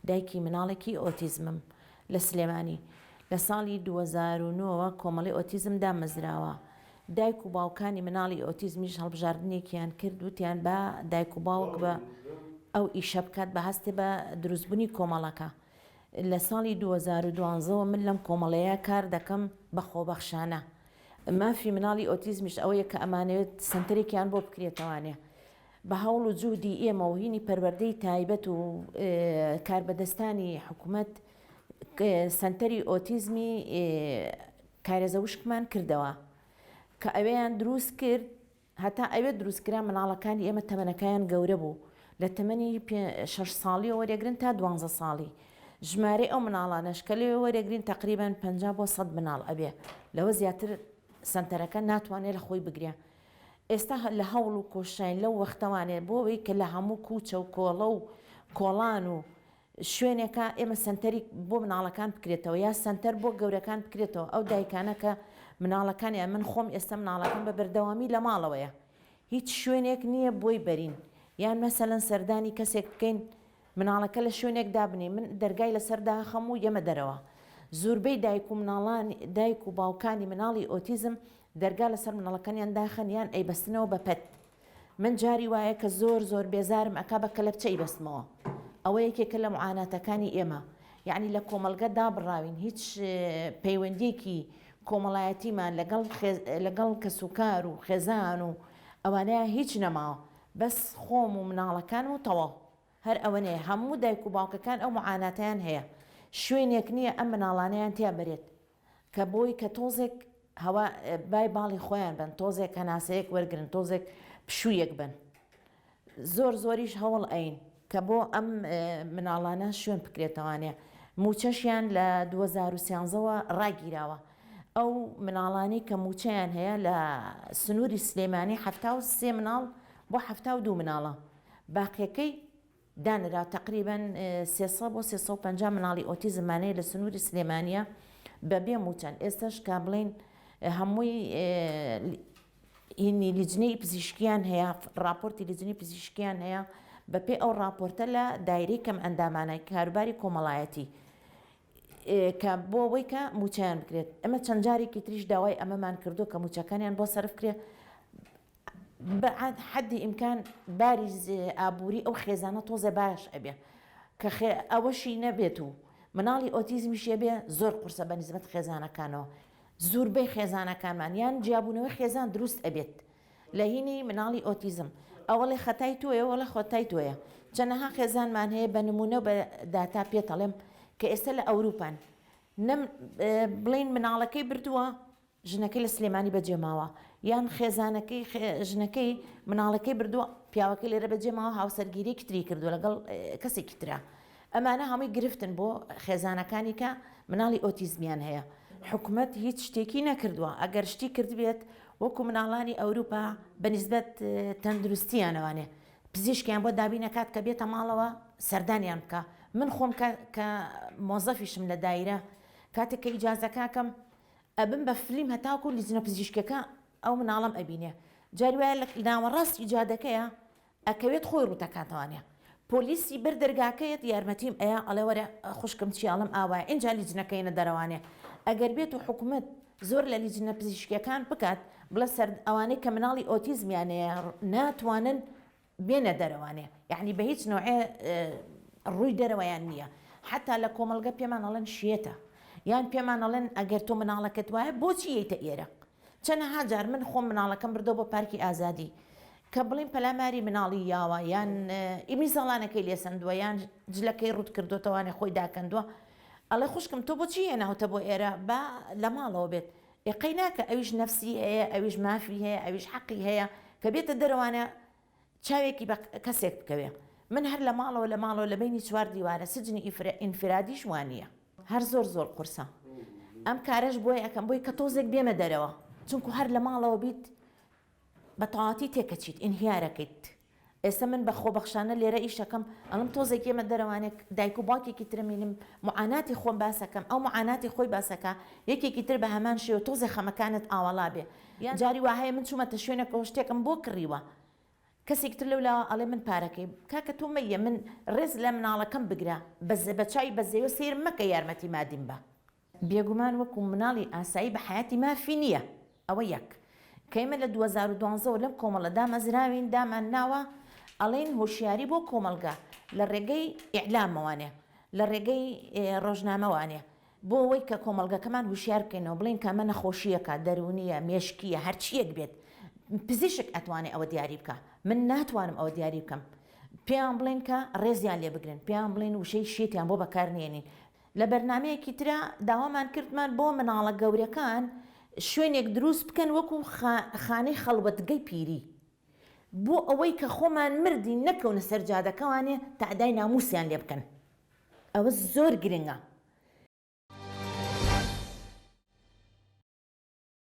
دایکی مناڵێکی ئۆتیزمم لە سلێمانی. لە ساڵی 2009 وە کۆمەڵەی ئۆتیزم دامەزراوە. دایک و باوکانی مناڵی ئۆتیزمیش هەڵبژاردنێکیان کرد وتیان با دایک و باوک بە ئەو ئیشە بکات بە هەستێ بە دروستبوونی کۆمەڵەکە. لە ساڵی 2012 وە من لەم کۆمەڵەیە کار دەکەم بە خۆبەخشانە. مافی مناڵی ئۆتیزمیش ئەوەیە کە ئەمانەوێت سەنتەرێکیان بۆ بکرێتەوانێ. بە هەوڵ و جوهدی ئێمە و هینی پەروەردەی تایبەت و کاربەدەستانی حکومەت سەنتەری ئۆتیزمی کارێزە وشکمان کردەوە کە ئەوێیان دروست کرد هەتا ئەوێ دروست کرا مناڵەکانی ئێمە تەمەنەکەیان گەورە بوو لە تەمەنی شەش ساڵیەوە وەرێگرن تا دوانزە ساڵی ژمارەی ئەو مناڵانەش کە لەوێ وەرێگرین تەقریبەن 50 بۆ 100 مناڵ ئەبێ لەوە زیاتر سەنتەرەکە ناتوانێت لە خۆی بگرێ ئێستا لە هەوڵ و کۆششاین لەو وەختەوانێ بۆ ئەوەی کە لە هەموو کوچە و کۆڵە و کۆڵان و شوێنێکا ئێمە سەنتەری بۆ مناڵەکان بکرێتەوە یا سەنتەر بۆ گەورەکان بکرێتەوە ئەو دایکانە کە مناڵەکانیان من خۆم ئێستا مناڵەکەم بە بەردەوامی لە ماڵەوەیە هیچ شوێنێک نییە بۆی بەرین یان مەسەلەن سەردانی کەسێک بکەین مناڵەکە لە شوێنێک دابنێ من دەرگای لەسەر داخەم و یەمە دەرەوە زوربەی دایک و مناڵان دایک و باوکانی مناڵی ئۆتیزم دەرگا لەسەر مناڵەکانیان داخەن یان ئەیبەستنەوە بە پەت من جاری وایە کە زۆر زۆر بێزارم ئەکا بە کەلەپچە ئەیبەستمەوە ئەوە یەکێکە لە معاناتەکانی ئێمە یەعنی لە کۆمەڵگە دابڕاوین هیچ پەیوەندیەکی کۆمەڵایەتیمان لەگەڵ لەگەڵ کەسوکار و خێزان و ئەوانەیە هیچ نەماوە بەس خۆم و مناڵەکانم و تەواو هەر ئەوەنەیە هەموو دایک و باوکەکان ئەو معاناتەیان هەیە شوێنێک نییە ئەم مناڵانەیان تیا بەرێت کە بۆی کە تۆزێک هەوا بای باڵی خۆیان بن تۆزێک هەناسەیەک وەرگن تۆزێک پشوویەک بن زۆر زۆریش هەوڵ ئەین کە بۆ ئەم مناڵانە شوێن بکرێتەوانێ موچەشیان لە 2013ەوە ڕاگیراوە ئەو مناڵانی کە موچەیان هەیە لە سنووری سلێمانی 73 مناڵ بۆ 72 مناڵە باقیەکەی دانرا، تەقریبەن 300 بۆ 350 مناڵی ئۆتیزممان هەیە لە سنووری سلێمانیە بە بێ مووچەن، ئێستاش کە بڵێین هەمووی هینی لیجنەی پزیشکیان هەیە، ڕاپۆرتی لیجنەی پزیشکیان هەیە، بەپێی ئەو ڕاپۆرتە لە دایرەی کەم ئەندامانە کاروباری کۆمەڵایەتی کە بۆ ئەوەی کە مووچەیان بکرێت، ئێمە چەند جارێکی تریش داوای ئەمەمان کردووە کە مووچەکانیان بۆ سەرف کرێ، بە حەدی ئیمکان باری ئابووری ئەو خێزانە تۆزێ باش ئەبێ کە ئەوەشی نەبێت و مناڵی ئۆتیزمیشی ئەبێ زۆر قورسە بە نیسبەت خێزانەکانەوە زوربەی خێزانەکانمان یان جیابوونەوەی خێزان دروست ئەبێت لە هینی مناڵی ئۆتیزم ئەوەڵێ خەتای تۆیە وەڵێ خۆتای تۆیە چەنەها خێزانمان هەیە بە نمونە و بە داتا پێتەڵێم کە ئێستا لە ئەوروپان نەم بڵین مناڵەکەی بردووە ژنەکەی لە سلێمانی بەجێ ماوە یان خێزانەکەی ژنەکەی مناڵەکەی بردووە پیاوەکەی لێرە بەجێ ماوە هاوسەرگیریەکی تری کردووە لەگەڵ کەسێکی ترا ئەمانە هەمووی گرفتن بۆ خێزانەکانی کە مناڵی ئۆتیزمیان هەیە حکومەت هیچ شتێکی نەکردووە ئەگەر شتی کردبێت وەکو مناڵانی ئەوروپا بە نیسبەت تەندروستیانەوانێ پزیشکیان بۆ دابینەکات کە بێتە ماڵەوە سەردانیان بکە من خۆم کە مۆزەفیشم لە دایرە کاتێک کە ئیجازەکەکەم ئەبم بە فلیم هەتاکو لیجنە پزیشکەکە ئەو مناڵەم ئەبینێ جاری وایە لە ناوەڕاستی جادەکەیا ئەکەوێت خۆی ڕوتەکاتەوانێ پۆلیسی بەر دەرگاکەیەت یارمەتیم ئەیا ئەڵێ وەرە خوشکم چی ئەڵێم ئاوایە ئینجا لیجنەکەینە دەرەوانێ ئەگەر بێت و حکومەت زۆر لە لیجنە پزیشکیەکان بکات بڵێ سەر ئەوانەی کە مناڵی ئۆتیزمیان هەیە ناتوانن بێنە دەرەوانێ یەعنی بە هیچ نوعێ ڕووی دەرەوەیان نییە حەتا لە کۆمەڵگە پێمان ئەڵێن شێتە یان پێمان ئەڵێن ئەگەر تۆ مناڵەکەت وایە بۆچی یەیتە ئێرە چەنەها جار من خۆم مناڵەکەم بردەوە بۆ پارکی ئازادی کە بڵین پەلاماری مناڵی یاوە یان ئیمی زاڵانەکەی لێسەندووە یان جلەکەی ڕوت کردوتەوانێ خۆی داکەندووە ئەڵێ خوشکم تۆ بۆچی هێناوتە بۆ ئێرە با لە ماڵەوە بێت ئێ قەی ناکە ئەویش نەفسی هەیە ئەویش مافی هەیە ئەویش حەقی هەیە کە بێتە دەرەوانە چاوێکی بە کەسێک بکەوێ من هەر لە ماڵەوە لە ماڵەوە لە بەینی چوار دیوارە سجنی ئینفرادیش وانیە. هەر زۆر زۆر قورسە ئەم کارەش بۆیە ئەکەم بۆی کە تۆزێک بێمە دەرەوە چونکو هەر لە ماڵەوە بیت بە تەواوەتی تێکەچیت ئینهیارەکەیت ئێستا من بە خۆبەخشانە لێرە ئیشەکەم ئەڵم تۆزێک یەمە دەرەوانێک دایک و باوکێکی ترم ینم معاناتی خۆم باسەکەم ئەو معاناتی خۆی باسەکا یەکێکی تر بە هەمان شێوە تۆزێ خەمەکانت ئاوەڵا بێ جاری وا هەیە من چوومەتە شوێنێکەوە شتێکم بۆ کڕیوە. کەسێکی تر لەولاوە ئەڵێ من پارەکەی کاکە تۆ مەیە من ڕێز لە مناڵەکەم بگرە بە چاوی بەزەیەوە سەیرم مەکە یارمەتی مادیم بە. بێگومان وەکو مناڵی ئاسایی بە حەیاتی مافی نییە ئەوە یەک. کە ئێمە لە 2012 وە لەم کۆمەڵە دامەزراوین دامان ناوە ئەڵێین هۆشیاری بۆ کۆمەڵگا لە ڕێگەی ئیعلامەوانێ لە ڕێگەی ڕۆژنامەوانێ بۆ ئەوەی کە کۆمەڵگەکەمان هوشیار بکەینەوە بڵێین کە ئەمە نەخۆشییەکە دەروونییە مێشکییە هەرچییەک بێت پزیشک ئەتوانێ ئەوە دیاری بکا من ناتوانم ئەوە دیاری بکەم پێیان بڵێن کە ڕێزیان لێ بگرن پێیان بڵێن وشەی شێتیان بۆ بەکار نێنین لە بەرنامەیەکی ترا داوامان کردمان بۆ مناڵە گەورەکان شوێنێک دروست بکەن وەکو خانەی خەڵوەتگەی پیری بۆ ئەوەی کە خۆمان مردین نەکەونە سەر جادەکەوانێ تەعدای ناموسیان لێ بکەن ئەوە زۆر گرنگە.